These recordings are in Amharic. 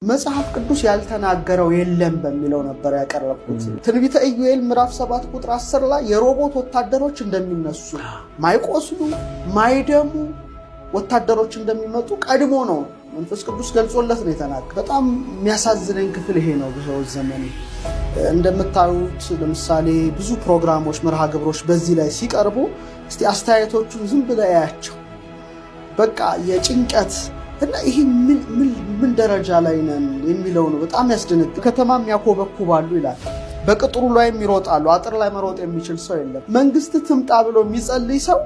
መጽሐፍ ቅዱስ ያልተናገረው የለም በሚለው ነበር ያቀረብኩት። ትንቢተ ኢዩኤል ምዕራፍ 7 ቁጥር 10 ላይ የሮቦት ወታደሮች እንደሚነሱ፣ ማይቆስሉ ማይደሙ ወታደሮች እንደሚመጡ ቀድሞ ነው መንፈስ ቅዱስ ገልጾለት ነው የተናገረው። በጣም የሚያሳዝነኝ ክፍል ይሄ ነው። በሕይወት ዘመኔ እንደምታዩት ለምሳሌ ብዙ ፕሮግራሞች፣ መርሃ ግብሮች በዚህ ላይ ሲቀርቡ እስቲ አስተያየቶቹን ዝም ብለህ እያቸው። በቃ የጭንቀት እና ይሄ ምን ደረጃ ላይ ነን የሚለው ነው በጣም ያስደነግጥ። ከተማም ያኮበኩባሉ ይላል፣ በቅጥሩ ላይም ይሮጣሉ። አጥር ላይ መሮጥ የሚችል ሰው የለም። መንግስት ትምጣ ብሎ የሚጸልይ ሰው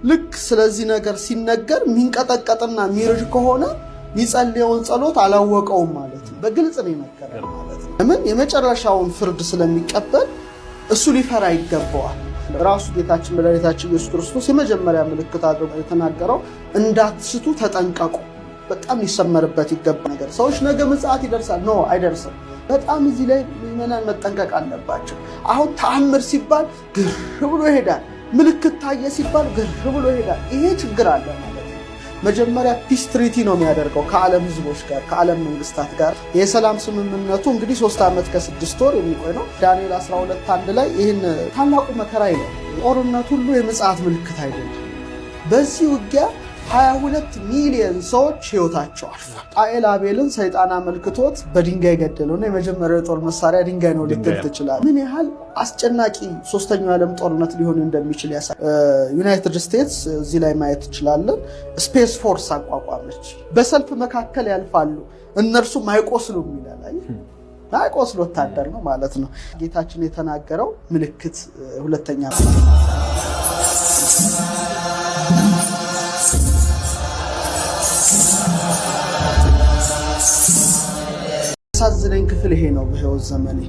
ልክ ስለዚህ ነገር ሲነገር የሚንቀጠቀጥና የሚርድ ከሆነ የሚጸልየውን ጸሎት አላወቀውም ማለት ነው። በግልጽ ነው የነገረን ማለት ነው። ለምን የመጨረሻውን ፍርድ ስለሚቀበል እሱ ሊፈራ ይገባዋል። ራሱ ጌታችን መድኃኒታችን ኢየሱስ ክርስቶስ የመጀመሪያ ምልክት አድርጎ የተናገረው እንዳትስቱ ተጠንቀቁ። በጣም ሊሰመርበት ይገባ ነገር። ሰዎች ነገ ምጽአት ይደርሳል፣ no አይደርስም። በጣም እዚህ ላይ ምዕመናን መጠንቀቅ አለባቸው። አሁን ተአምር ሲባል ግር ብሎ ይሄዳል። ምልክት ታየ ሲባል ግር ብሎ ይሄዳል። ይሄ ችግር አለ ማለት ነው። መጀመሪያ peace treaty ነው የሚያደርገው ከዓለም ህዝቦች ጋር፣ ከዓለም መንግስታት ጋር። የሰላም ስምምነቱ እንግዲህ 3 ዓመት ከ6 ወር የሚቆይ ነው። ዳንኤል 12:1 ላይ ይህን ታላቁ መከራ ይላል። ጦርነት ሁሉ የምጽአት ምልክት አይደለም። በዚህ ውጊያ 22 ሚሊዮን ሰዎች ህይወታቸው አልፏል። ቃኤል አቤልን ሰይጣን አመልክቶት በድንጋይ ገደለው እና የመጀመሪያው የጦር መሳሪያ ድንጋይ ነው ልትል ትችላለህ። ምን ያህል አስጨናቂ ሶስተኛው የዓለም ጦርነት ሊሆን እንደሚችል ያሳያል። ዩናይትድ ስቴትስ እዚህ ላይ ማየት ትችላለን። Space Force አቋቋመች። በሰልፍ መካከል ያልፋሉ እነርሱም አይቆስሉም ይላል። አይቆስል ወታደር ነው ማለት ነው። ጌታችን የተናገረው ምልክት ሁለተኛ ያሳዝነኝ ክፍል ይሄ ነው። በህይወት ዘመኔ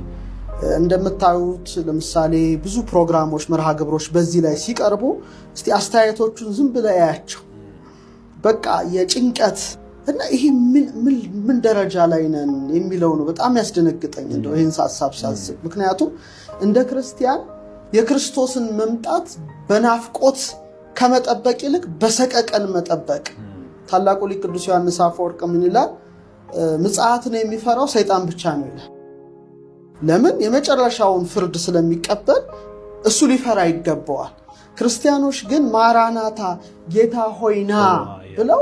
እንደምታዩት ለምሳሌ ብዙ ፕሮግራሞች፣ መርሃ ግብሮች በዚህ ላይ ሲቀርቡ እስቲ አስተያየቶቹን ዝም ብለህ እያቸው። በቃ የጭንቀት እና ይሄ ምን ደረጃ ላይ ነን የሚለው ነው በጣም ያስደነግጠኝ እንደው ይህን ሀሳብ ሳስብ። ምክንያቱም እንደ ክርስቲያን የክርስቶስን መምጣት በናፍቆት ከመጠበቅ ይልቅ በሰቀቀን መጠበቅ። ታላቁ ሊቅ ቅዱስ ዮሐንስ አፈወርቅ ምን ይላል? ምጽአትን የሚፈራው ሰይጣን ብቻ ነው ይላል። ለምን? የመጨረሻውን ፍርድ ስለሚቀበል እሱ ሊፈራ ይገባዋል። ክርስቲያኖች ግን ማራናታ ጌታ ሆይና ብለው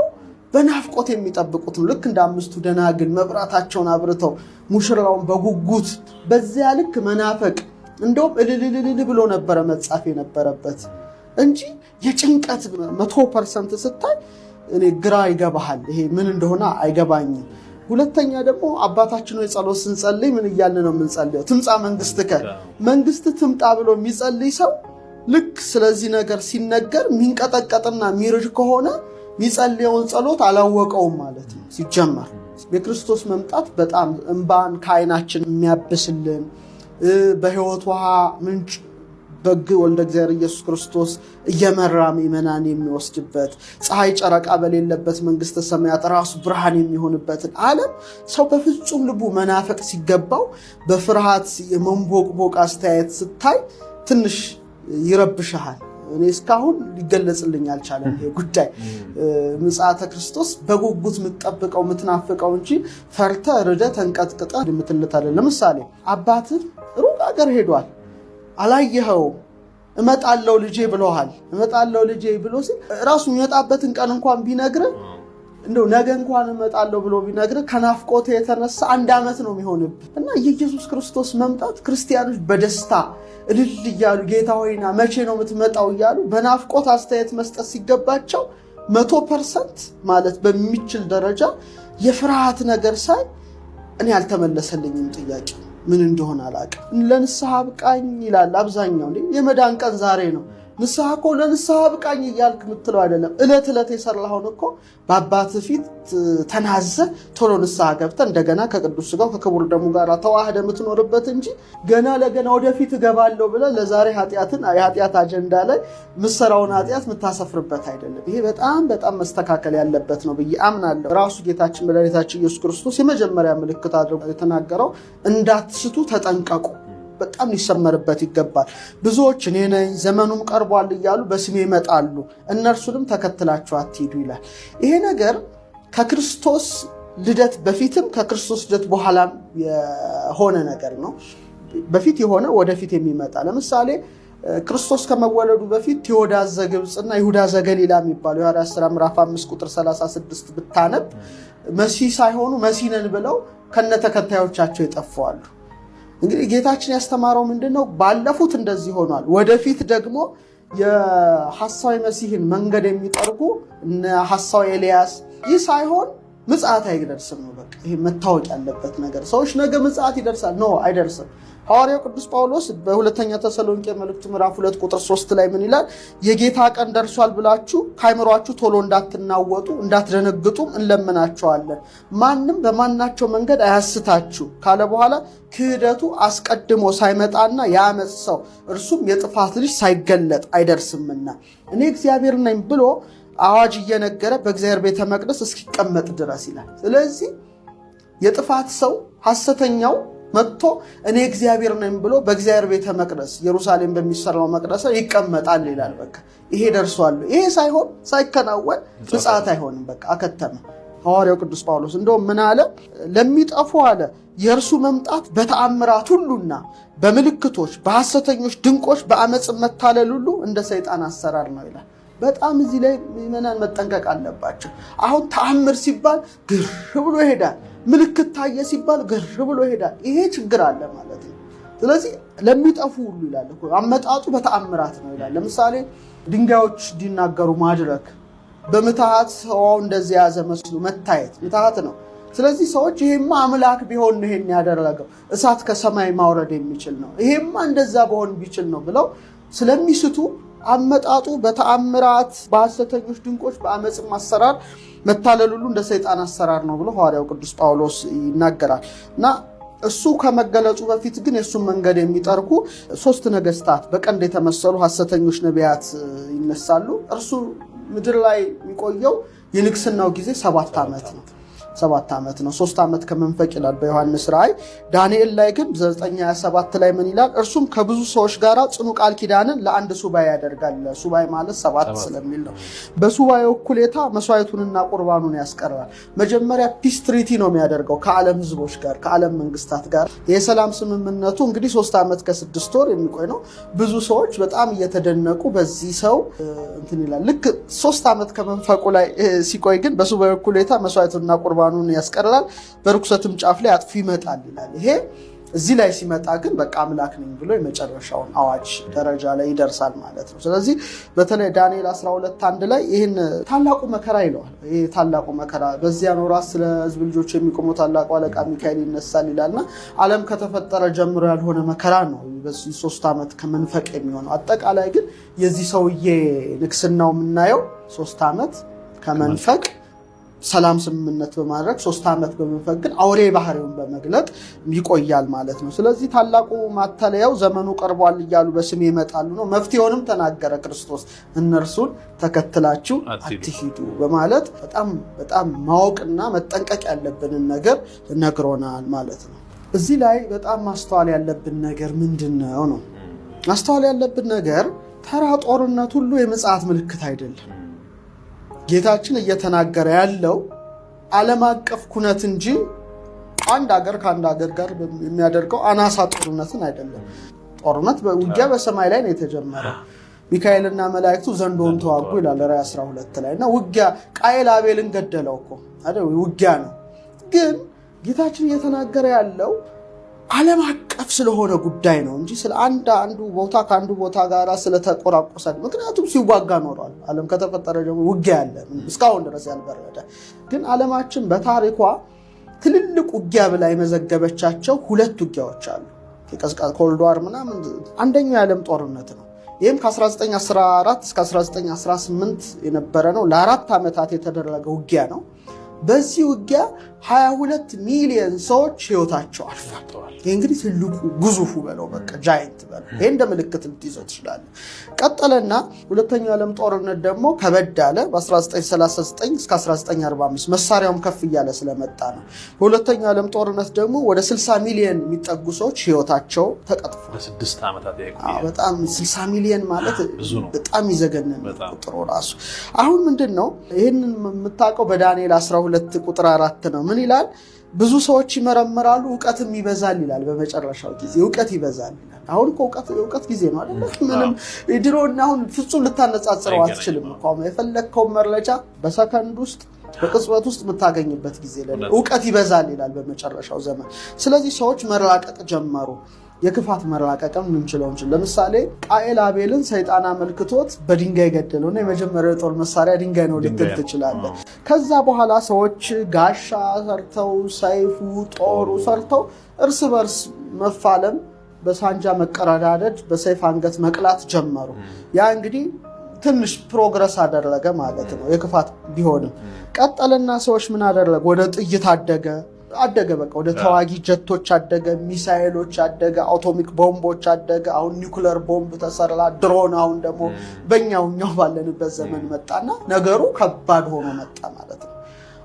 በናፍቆት የሚጠብቁት ነው። ልክ እንደ አምስቱ ደናግል መብራታቸውን አብርተው ሙሽራውን በጉጉት በዚያ ልክ መናፈቅ፣ እንደውም እልልልል ብሎ ነበረ መጻፍ የነበረበት እንጂ የጭንቀት 100% ስታይ እኔ ግራ ይገባሃል። ይሄ ምን እንደሆነ አይገባኝም። ሁለተኛ ደግሞ አባታችን ሆይ ጸሎት ስንጸልይ ምን እያልን ነው የምንጸልየው? ትምጻ መንግስትከ፣ መንግስት ትምጣ ብሎ የሚጸልይ ሰው ልክ ስለዚህ ነገር ሲነገር የሚንቀጠቀጥና የሚርድ ከሆነ የሚጸልየውን ጸሎት አላወቀውም ማለት ነው። ሲጀመር የክርስቶስ መምጣት በጣም እንባን ከዓይናችን የሚያብስልን፣ በሕይወት ውሃ ምንጭ በግ ወልደ እግዚአብሔር ኢየሱስ ክርስቶስ እየመራ ምእመናን የሚወስድበት፣ ፀሐይ ጨረቃ በሌለበት መንግስተ ሰማያት ራሱ ብርሃን የሚሆንበትን ዓለም ሰው በፍጹም ልቡ መናፈቅ ሲገባው በፍርሃት የመንቦቅቦቅ አስተያየት ስታይ ትንሽ ይረብሽሃል። እኔ እስካሁን ሊገለጽልኝ አልቻለም ይሄ ጉዳይ። ምጽአተ ክርስቶስ በጉጉት የምትጠብቀው የምትናፍቀው እንጂ ፈርተ ርደ ተንቀጥቅጠ የምትልት አይደለም። ለምሳሌ አባትህ ሩቅ አገር ሄዷል፣ አላየኸውም። እመጣለሁ ልጄ ብሎሃል። እመጣለሁ ልጄ ብሎ ሲል ራሱ የሚመጣበትን ቀን እንኳን ቢነግርህ፣ እንደው ነገ እንኳን እመጣለሁ ብሎ ቢነግርህ ከናፍቆት የተነሳ አንድ ዓመት ነው የሚሆንብህ። እና የኢየሱስ ክርስቶስ መምጣት ክርስቲያኖች በደስታ እልል እያሉ ጌታ ሆይና መቼ ነው የምትመጣው እያሉ በናፍቆት አስተያየት መስጠት ሲገባቸው 100% ማለት በሚችል ደረጃ የፍርሃት ነገር ሳይ እኔ አልተመለሰልኝም ጥያቄ ምን እንደሆነ አላውቅም። ለንስሐ አብቃኝ ይላል አብዛኛው። የመዳን ቀን ዛሬ ነው። ንስሐ እኮ ለንስሐ አብቃኝ እያልክ የምትለው አይደለም። እለት እለት የሰራኸውን እኮ በአባትህ ፊት ተናዘህ ቶሎ ንስሐ ገብተህ እንደገና ከቅዱስ ሥጋው ከክቡር ደሙ ጋር ተዋህደ የምትኖርበት እንጂ ገና ለገና ወደፊት እገባለሁ ብለህ ለዛሬ ኃጢአትን የኃጢአት አጀንዳ ላይ ምሰራውን ኃጢአት የምታሰፍርበት አይደለም። ይሄ በጣም በጣም መስተካከል ያለበት ነው ብዬ አምናለሁ። ራሱ ጌታችን መድኃኒታችን ኢየሱስ ክርስቶስ የመጀመሪያ ምልክት አድርጎ የተናገረው እንዳትስቱ ተጠንቀቁ። በጣም ሊሰመርበት ይገባል። ብዙዎች እኔ ነኝ ዘመኑም ቀርቧል እያሉ በስሜ ይመጣሉ፣ እነርሱንም ተከትላችሁ አትሂዱ ይላል። ይሄ ነገር ከክርስቶስ ልደት በፊትም ከክርስቶስ ልደት በኋላም የሆነ ነገር ነው። በፊት የሆነ ወደፊት የሚመጣ ለምሳሌ ክርስቶስ ከመወለዱ በፊት ቴዎዳስ ዘግብፅና ይሁዳ ዘገሊላ የሚባሉ የሐዋርያት ሥራ ምዕራፍ 5 ቁጥር 36 ብታነብ መሲህ ሳይሆኑ መሲህ ነን ብለው ከነተከታዮቻቸው ይጠፋዋሉ። እንግዲህ ጌታችን ያስተማረው ምንድን ነው? ባለፉት እንደዚህ ሆኗል። ወደፊት ደግሞ የሐሳዊ መሲህን መንገድ የሚጠርጉ እነ ሐሳዊ ኤልያስ ይህ ሳይሆን ምጽአት አይደርስም ነው። በቃ ይሄ መታወቅ ያለበት ነገር። ሰዎች ነገ ምጽአት ይደርሳል፣ no አይደርስም። ሐዋርያው ቅዱስ ጳውሎስ በሁለተኛ ተሰሎንቄ መልእክቱ ምዕራፍ 2 ቁጥር 3 ላይ ምን ይላል? የጌታ ቀን ደርሷል ብላችሁ ከአይምሯችሁ ቶሎ እንዳትናወጡ እንዳትደነግጡም እንለምናቸዋለን። ማንም በማናቸው መንገድ አያስታችሁ ካለ በኋላ ክህደቱ አስቀድሞ ሳይመጣና የአመፅ ሰው እርሱም የጥፋት ልጅ ሳይገለጥ አይደርስምና እኔ እግዚአብሔር ነኝ ብሎ አዋጅ እየነገረ በእግዚአብሔር ቤተ መቅደስ እስኪቀመጥ ድረስ ይላል። ስለዚህ የጥፋት ሰው ሐሰተኛው መጥቶ እኔ እግዚአብሔር ነኝ ብሎ በእግዚአብሔር ቤተ መቅደስ ኢየሩሳሌም በሚሰራው መቅደስ ይቀመጣል ይላል። በቃ ይሄ ደርሷል። ይሄ ሳይሆን ሳይከናወን ምጽአት አይሆንም። በቃ አከተመ። ሐዋርያው ቅዱስ ጳውሎስ እንደውም ምን አለ? ለሚጠፉ አለ የእርሱ መምጣት በተአምራት ሁሉና በምልክቶች በሐሰተኞች ድንቆች በአመፅ መታለል ሁሉ እንደ ሰይጣን አሰራር ነው ይላል። በጣም እዚህ ላይ ምዕመናን መጠንቀቅ አለባቸው። አሁን ተአምር ሲባል ግር ብሎ ይሄዳል። ምልክት ታየ ሲባል ግር ብሎ ይሄዳል። ይሄ ችግር አለ ማለት ነው። ስለዚህ ለሚጠፉ ሁሉ ይላል አመጣጡ በተአምራት ነው ይላል። ለምሳሌ ድንጋዮች እንዲናገሩ ማድረግ፣ በምትሃት ሰው እንደዚህ የያዘ መስሎ መታየት ምትሃት ነው። ስለዚህ ሰዎች ይሄማ አምላክ ቢሆን ነው ይሄን ያደረገው፣ እሳት ከሰማይ ማውረድ የሚችል ነው፣ ይሄማ እንደዛ በሆን ቢችል ነው ብለው ስለሚስቱ አመጣጡ በተአምራት በሐሰተኞች ድንቆች በአመፅም አሰራር መታለል ሁሉ እንደ ሰይጣን አሰራር ነው ብሎ ሐዋርያው ቅዱስ ጳውሎስ ይናገራል። እና እሱ ከመገለጹ በፊት ግን የእሱን መንገድ የሚጠርጉ ሶስት ነገስታት በቀንድ የተመሰሉ ሐሰተኞች ነቢያት ይነሳሉ። እርሱ ምድር ላይ የሚቆየው የንግስናው ጊዜ 7 ዓመት ነው። 7 ዓመት ነው። 3 ዓመት ከመንፈቅ ይላል በዮሐንስ ራእይ። ዳንኤል ላይ ግን 9:27 ላይ ምን ይላል? እርሱም ከብዙ ሰዎች ጋር ጽኑ ቃል ኪዳንን ለአንድ ሱባኤ ያደርጋል። ሱባኤ ማለት 7 ስለሚል ነው። በሱባኤው እኩሌታ መስዋዕቱንና ቁርባኑን ያስቀራል። መጀመሪያ peace treaty ነው የሚያደርገው ከዓለም ህዝቦች ጋር ከዓለም መንግስታት ጋር። የሰላም ስምምነቱ እንግዲህ 3 ዓመት ከ6 ወር የሚቆይ ነው። ብዙ ሰዎች በጣም እየተደነቁ በዚህ ሰው እንትን ይላል። ልክ 3 ዓመት ከመንፈቁ ላይ ሲቆይ ግን በሱባኤው እኩሌታ መስዋዕቱንና ቁርባኑን ያስቀራል፣ በርኩሰትም ጫፍ ላይ አጥፊ ይመጣል ይላል። ይሄ እዚህ ላይ ሲመጣ ግን በቃ አምላክ ነኝ ብሎ የመጨረሻውን አዋጅ ደረጃ ላይ ይደርሳል ማለት ነው። ስለዚህ በተለይ ዳንኤል 12:1 ላይ ይህን ታላቁ መከራ ይለዋል። ይሄ ታላቁ መከራ በዚያን ወራት ስለ ሕዝብ ልጆች የሚቆመው ታላቁ አለቃ ሚካኤል ይነሳል ይላልና ዓለም ከተፈጠረ ጀምሮ ያልሆነ መከራ ነው በዚህ 3 ዓመት ከመንፈቅ የሚሆነው። አጠቃላይ ግን የዚህ ሰውዬ ንግስናው የምናየው 3 ዓመት ከመንፈቅ ሰላም ስምምነት በማድረግ 3 ዓመት በመንፈቅ ግን አውሬ ባህሪውን በመግለጥ ይቆያል ማለት ነው። ስለዚህ ታላቁ ማተለያው ዘመኑ ቀርቧል እያሉ በስሜ ይመጣሉ ነው። መፍትሄውንም ተናገረ ክርስቶስ፣ እነርሱን ተከትላችሁ አትሂዱ በማለት በጣም በጣም ማወቅና መጠንቀቅ ያለብንን ነገር ነግሮናል ማለት ነው። እዚህ ላይ በጣም ማስተዋል ያለብን ነገር ምንድን ነው ነው? ማስተዋል ያለብን ነገር ተራ ጦርነት ሁሉ የምጽአት ምልክት አይደለም። ጌታችን እየተናገረ ያለው ዓለም አቀፍ ኩነት እንጂ አንድ ሀገር ከአንድ ሀገር ጋር የሚያደርገው አናሳ ጦርነትን አይደለም። ጦርነት ውጊያ በሰማይ ላይ ነው የተጀመረው። ሚካኤልና መላእክቱ ዘንዶውን ተዋጉ ይላል ራዕይ 12 ላይ እና ውጊያ ቃየል አቤልን ገደለው እኮ አይደል? ውጊያ ነው። ግን ጌታችን እየተናገረ ያለው ዓለም አቀፍ ስለሆነ ጉዳይ ነው እንጂ ስለ አንዱ ቦታ ከአንዱ ቦታ ጋር ስለተቆራቆሰ፣ ምክንያቱም ሲዋጋ ኖሯል። ዓለም ከተፈጠረ ደግሞ ውጊያ ያለ እስካሁን ድረስ ያልበረደ። ግን ዓለማችን በታሪኳ ትልልቅ ውጊያ ብላ የመዘገበቻቸው 2 ውጊያዎች አሉ። የቀዝቃዛ cold war ምናምን። አንደኛው የዓለም ጦርነት ነው። ይህም ከ1914 እስከ 1918 የነበረ ነው። ለ4 ዓመታት የተደረገ ውጊያ ነው። በዚህ ውጊያ 22 ሚሊዮን ሰዎች ህይወታቸው አልፏል። ይሄ እንግዲህ ትልቁ ግዙፉ በለው በቃ giant በለው፣ ይሄ እንደ ምልክት ልትይዘው ትችላለህ። ቀጠለና ሁለተኛው የዓለም ጦርነት ደግሞ ከበድ አለ። በ1939 እስከ 1945 መሳሪያውም ከፍ እያለ ስለመጣ ነው። በሁለተኛው የዓለም ጦርነት ደግሞ ወደ 60 ሚሊዮን የሚጠጉ ሰዎች ህይወታቸው ተቀጥፏል። ለስድስት ዓመታት ያቆየ። አዎ፣ በጣም 60 ሚሊዮን ማለት ብዙ ነው። በጣም ይዘገንን ቁጥሩ ራሱ። አሁን ምንድነው ይሄንን የምታውቀው በዳንኤል 12 ቁጥር 4 ነው። ምን ይላል? ብዙ ሰዎች ይመረምራሉ እውቀትም ይበዛል ይላል። በመጨረሻው ጊዜ እውቀት ይበዛል ይላል። አሁን እኮ እውቀት ጊዜ ነው አይደለ? ምንም ድሮና አሁን ፍጹም ልታነጻጽረው አትችልም እኮ። አሁን የፈለግከውን መረጃ በሰከንድ ውስጥ፣ በቅጽበት ውስጥ የምታገኝበት ጊዜ ላይ እውቀት ይበዛል ይላል በመጨረሻው ዘመን። ስለዚህ ሰዎች መራቀቅ ጀመሩ። የክፋት መራቀቅም ልንችለው እንችል። ለምሳሌ ቃኤል አቤልን ሰይጣን አመልክቶት በድንጋይ ገደለው እና የመጀመሪያው የጦር መሳሪያ ድንጋይ ነው ልትል ትችላለህ። ከዛ በኋላ ሰዎች ጋሻ ሰርተው፣ ሰይፉ ጦሩ ሰርተው እርስ በርስ መፋለም፣ በሳንጃ መቀረዳደድ፣ በሰይፍ አንገት መቅላት ጀመሩ። ያ እንግዲህ ትንሽ progress አደረገ ማለት ነው። የክፋት ቢሆንም ቀጠለና ሰዎች ምን አደረገ? ወደ ጥይት አደገ አደገ በቃ ወደ ተዋጊ ጀቶች አደገ፣ ሚሳኤሎች አደገ፣ atomic ቦምቦች አደገ። አሁን ኒውክለር ቦምብ ተሰራ፣ ድሮን አሁን ደግሞ በእኛው እኛው ባለንበት ዘመን መጣና ነገሩ ከባድ ሆኖ መጣ ማለት ነው።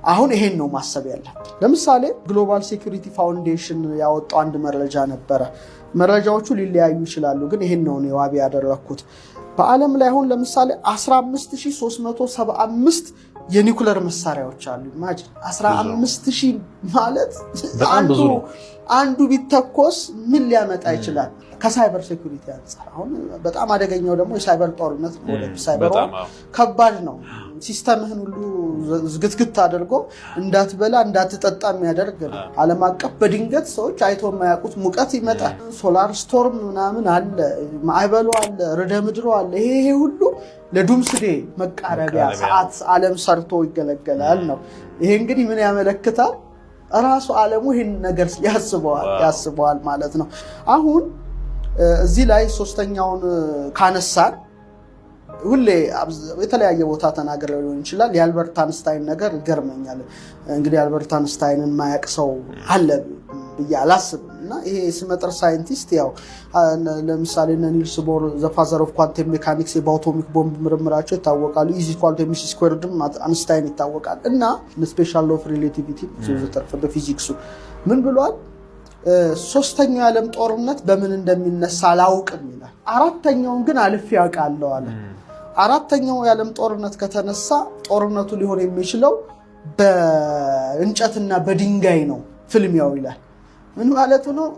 አሁን ይሄን ነው ማሰብ ያለብን። ለምሳሌ Global Security Foundation ያወጣው አንድ መረጃ ነበረ። መረጃዎቹ ሊለያዩ ይችላሉ፣ ግን ይሄን ነው እኔ ዋቢ ያደረግኩት። በዓለም ላይ አሁን ለምሳሌ 15375 የኒኩለር መሳሪያዎች አሉ። Imagine፣ 15,000 ማለት አንዱ ቢተኮስ ምን ሊያመጣ ይችላል? ከ cyber security አንጻር አሁን በጣም አደገኛው ደግሞ የሳይበር ጦርነት ነው። ሳይበር ከባድ ነው። System ህን ሁሉ ዝግትግት አድርጎ እንዳትበላ እንዳትጠጣ የሚያደርግ ነው። ዓለም አቀፍ በድንገት ሰዎች አይቶ የማያውቁት ሙቀት ይመጣል። Solar storm ምናምን አለ፣ ማዕበሉ አለ፣ ርዕደ ምድሩ አለ። ይሄ ሁሉ ለ doomsday መቃረቢያ ሰዓት ዓለም ሰርቶ ይገለገላል ነው። ይሄ እንግዲህ ምን ያመለክታል? ራሱ ዓለሙ ይህን ነገር ያስበዋል ማለት ነው። አሁን እዚህ ላይ ሶስተኛውን ካነሳን፣ ሁሌ የተለያየ ቦታ ተናግሬው ሊሆን ይችላል። የአልበርት አንስታይን ነገር ይገርመኛል። እንግዲህ አልበርት አንስታይንን ማያቅ ሰው አለ ብዬ አላስብም። እና ይሄ ስመጥር ሳይንቲስት ያው ለምሳሌ እነ ኒልስ ቦር the father of quantum mechanics በ atomic bomb ምርምራቸው ይታወቃሉ። E is equal to mc squared ም አንስታይን ይታወቃል። እና special law of relativity ዘተርፈ በፊዚክሱ ምን ብሏል? ሶስተኛው የዓለም ጦርነት በምን እንደሚነሳ አላውቅም ይላል። አራተኛውን ግን አልፌ ያውቃለሁ አለ። አራተኛው የዓለም ጦርነት ከተነሳ ጦርነቱ ሊሆን የሚችለው በእንጨትና በድንጋይ ነው ፍልሚያው ይላል። ምን ማለቱ ነው?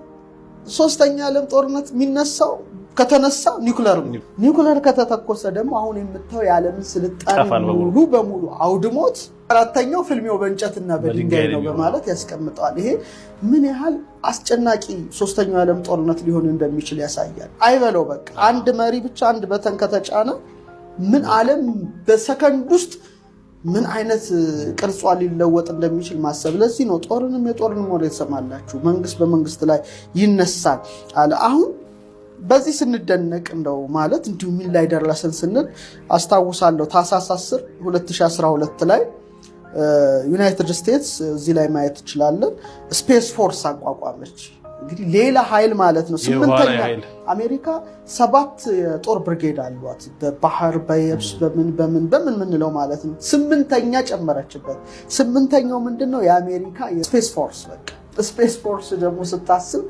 ሶስተኛ የዓለም ጦርነት የሚነሳው ከተነሳ ኒውክለር ነው። ኒውክለር ከተተኮሰ ደግሞ አሁን የምታየው የዓለምን ስልጣኔ ሙሉ በሙሉ አውድሞት አራተኛው ፍልሚያው በእንጨትና በድንጋይ ነው በማለት ያስቀምጠዋል። ይሄ ምን ያህል አስጨናቂ ሶስተኛው የዓለም ጦርነት ሊሆን እንደሚችል ያሳያል። አይበለው በቃ አንድ መሪ ብቻ አንድ button ከተጫነ ምን ዓለም በሰከንድ ውስጥ ምን አይነት ቅርጿ ሊለወጥ እንደሚችል ማሰብ። ለዚህ ነው ጦርንም የጦርንም ወሬ ትሰማላችሁ፣ መንግስት በመንግስት ላይ ይነሳል አለ። አሁን በዚህ ስንደነቅ እንደው ማለት እንዲሁ ምን ላይ ደረስን ስንል አስታውሳለሁ፣ ታህሳስ 10 2012 ላይ ዩናይትድ ስቴትስ፣ እዚህ ላይ ማየት ትችላለን፣ Space Force አቋቋመች። እንግዲህ ሌላ ኃይል ማለት ነው። ስምንተኛ፣ አሜሪካ ሰባት የጦር ብርጌድ አሏት። በባህር፣ በየብስ፣ በምን በምን በምን ምንለው ማለት ነው። ስምንተኛ ጨመረችበት። ስምንተኛው ምንድን ነው? የአሜሪካ የ Space Force። በቃ Space Force ደግሞ ስታስብ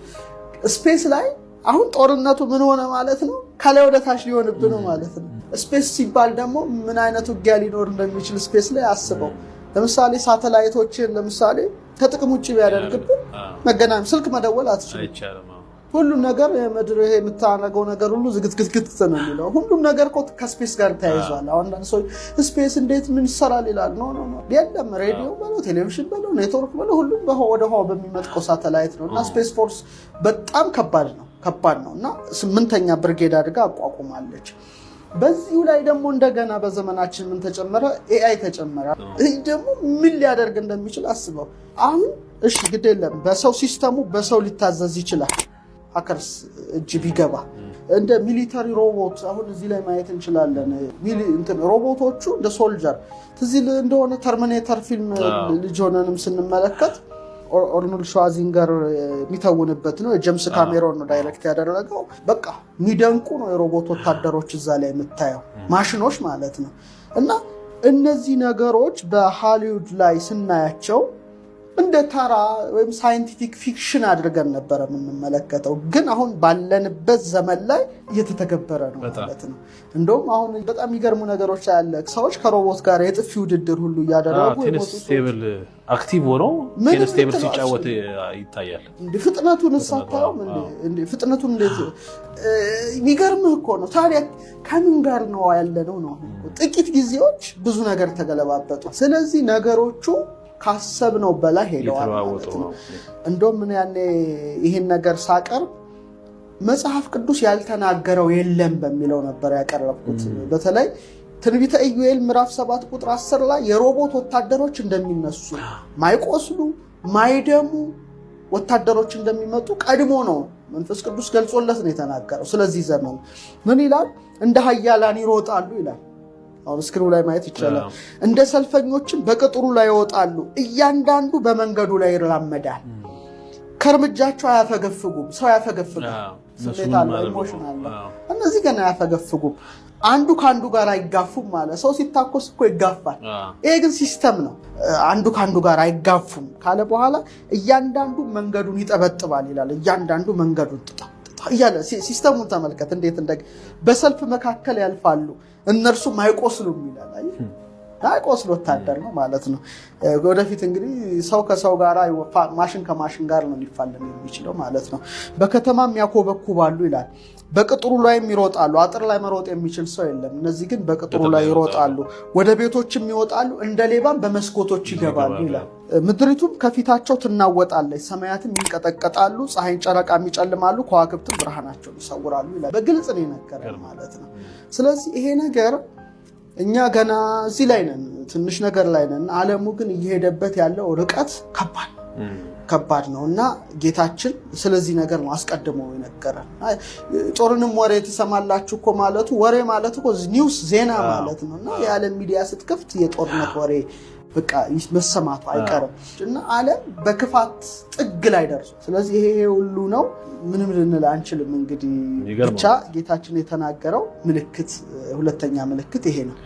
space ላይ አሁን ጦርነቱ ምን ሆነ ማለት ነው? ከላይ ወደ ታች ሊሆንብህ ነው ማለት ነው። Space ሲባል ደግሞ ምን አይነት ውጊያ ሊኖር እንደሚችል space ላይ አስበው። ለምሳሌ ሳተላይቶችን ለምሳሌ ከጥቅም ውጭ ቢያደርግብን መገናኛ፣ ስልክ መደወል አትችልም። ሁሉም ነገር የምድር ይሄ የምታደርገው ነገር ሁሉ ዝግትግትግት ነው የሚለው። ሁሉም ነገር እኮ ከ space ጋር ተያይዟል። አሁን አንዳንድ ሰዎች space እንዴት ምን ይሰራል ይላል። No, no, no፣ የለም፣ ሬዲዮ በለው፣ ቴሌቪዥን በለው፣ ኔትወርክ በለው፣ ሁሉም ወደ ህዋ በሚመጥቀው ሳተላይት ነው። እና Space Force በጣም ከባድ ነው፣ ከባድ ነው። እና ስምንተኛ ብርጌድ አድርጋ አቋቁማለች። በዚሁ ላይ ደግሞ እንደገና በዘመናችን ምን ተጨመረ? AI ተጨመረ። ይህ ደግሞ ምን ሊያደርግ እንደሚችል አስበው። አሁን እሺ ግድ የለም፣ በሰው system ኡ በሰው ሊታዘዝ ይችላል። Hackers እጅ ቢገባ እንደ military robot አሁን እዚህ ላይ ማየት እንችላለን። ሮቦቶቹ እንደ soldier፣ ትዝ ይልህ እንደሆነ Terminator ፊልም ልጅ ሆነንም ስንመለከት አርኖልድ ሽዋዚንገር የሚተውንበት ነው። የጀምስ ካሜሮን ነው direct ያደረገው። በቃ የሚደንቁ ነው የሮቦት ወታደሮች እዛ ላይ የምታየው፣ ማሽኖች ማለት ነው። እና እነዚህ ነገሮች በሃሊውድ ላይ ስናያቸው እንደ ተራ ወይም scientific fiction አድርገን ነበረ የምንመለከተው። ግን አሁን ባለንበት ዘመን ላይ እየተተገበረ ነው ማለት ነው። እንደውም አሁን በጣም የሚገርሙ ነገሮች ያለ ሰዎች ከሮቦት ጋር የጥፊ ውድድር ሁሉ እያደረጉ tennis table active ሆኖ tennis table ሲጫወት ይታያል። ፍጥነቱን እሳታየውም፣ ፍጥነቱን እንዴት የሚገርምህ እኮ ነው። ታዲያ ከምን ጋር ነው ያለነው ነው? ጥቂት ጊዜዎች ብዙ ነገር ተገለባበጡ። ስለዚህ ነገሮቹ ካሰብነው በላይ ሄደዋል ማለት ነው። እንደውም ምን ያኔ ይህን ነገር ሳቀርብ መጽሐፍ ቅዱስ ያልተናገረው የለም በሚለው ነበር ያቀረብኩት። በተለይ ትንቢተ ኢዩኤል ምዕራፍ 7 ቁጥር 10 ላይ የሮቦት ወታደሮች እንደሚነሱ፣ ማይቆስሉ ማይደሙ ወታደሮች እንደሚመጡ ቀድሞ ነው መንፈስ ቅዱስ ገልጾለት ነው የተናገረው። ስለዚህ ዘመን ምን ይላል? እንደ ኃያላን ይሮጣሉ ይላል። አሁን screen ኡ ላይ ማየት ይቻላል። እንደ ሰልፈኞችም በቅጥሩ ላይ ይወጣሉ፣ እያንዳንዱ በመንገዱ ላይ ይራመዳል። ከእርምጃቸው አያፈገፍጉም። ሰው ያፈገፍጋል፣ ስሜት አለው፣ emotion አለው። እነዚህ ገና አያፈገፍጉም። አንዱ ከአንዱ ጋር አይጋፉም ማለት ሰው ሲታኮስ እኮ ይጋፋል። ይሄ ግን system ነው። አንዱ ከአንዱ ጋር አይጋፉም ካለ በኋላ እያንዳንዱ መንገዱን ይጠበጥባል ይላል። እያንዳንዱ መንገዱን ጥጣ እያለ system ኡን ተመልከት፣ እንዴት እንደ በሰልፍ መካከል ያልፋሉ እነርሱም አይቆስሉም ይላል። አይቆስል ወታደር ነው ማለት ነው። ወደፊት እንግዲህ ሰው ከሰው ጋር፣ ማሽን ከማሽን ጋር ነው ሊፋለም የሚችለው ማለት ነው። በከተማም ያኮበኩባሉ ይላል። በቅጥሩ ላይም ይሮጣሉ። አጥር ላይ መሮጥ የሚችል ሰው የለም። እነዚህ ግን በቅጥሩ ላይ ይሮጣሉ፣ ወደ ቤቶችም ይወጣሉ፣ እንደ ሌባም በመስኮቶች ይገባሉ ይላል። ምድሪቱም ከፊታቸው ትናወጣለች፣ ሰማያትም ይንቀጠቀጣሉ፣ ፀሐይን ጨረቃም ይጨልማሉ፣ ከዋክብትም ብርሃናቸውን ይሰውራሉ ይላል። በግልጽ ነው የነገረን ማለት ነው። ስለዚህ ይሄ ነገር እኛ ገና እዚህ ላይ ነን፣ ትንሽ ነገር ላይ ነን። ዓለሙ ግን እየሄደበት ያለው ርቀት ከባድ ከባድ ነው እና ጌታችን ስለዚህ ነገር ነው አስቀድሞ የነገረን። ጦርንም ወሬ ትሰማላችሁ እኮ ማለቱ፣ ወሬ ማለት እኮ news ዜና ማለት ነው። እና የዓለም ሚዲያ ስትከፍት የጦርነት ወሬ በቃ መሰማቱ አይቀርም እና ዓለም በክፋት ጥግ ላይ ደርሶ፣ ስለዚህ ይሄ ሁሉ ነው። ምንም ልንል አንችልም። እንግዲህ ብቻ ጌታችን የተናገረው ምልክት፣ ሁለተኛ ምልክት ይሄ ነው።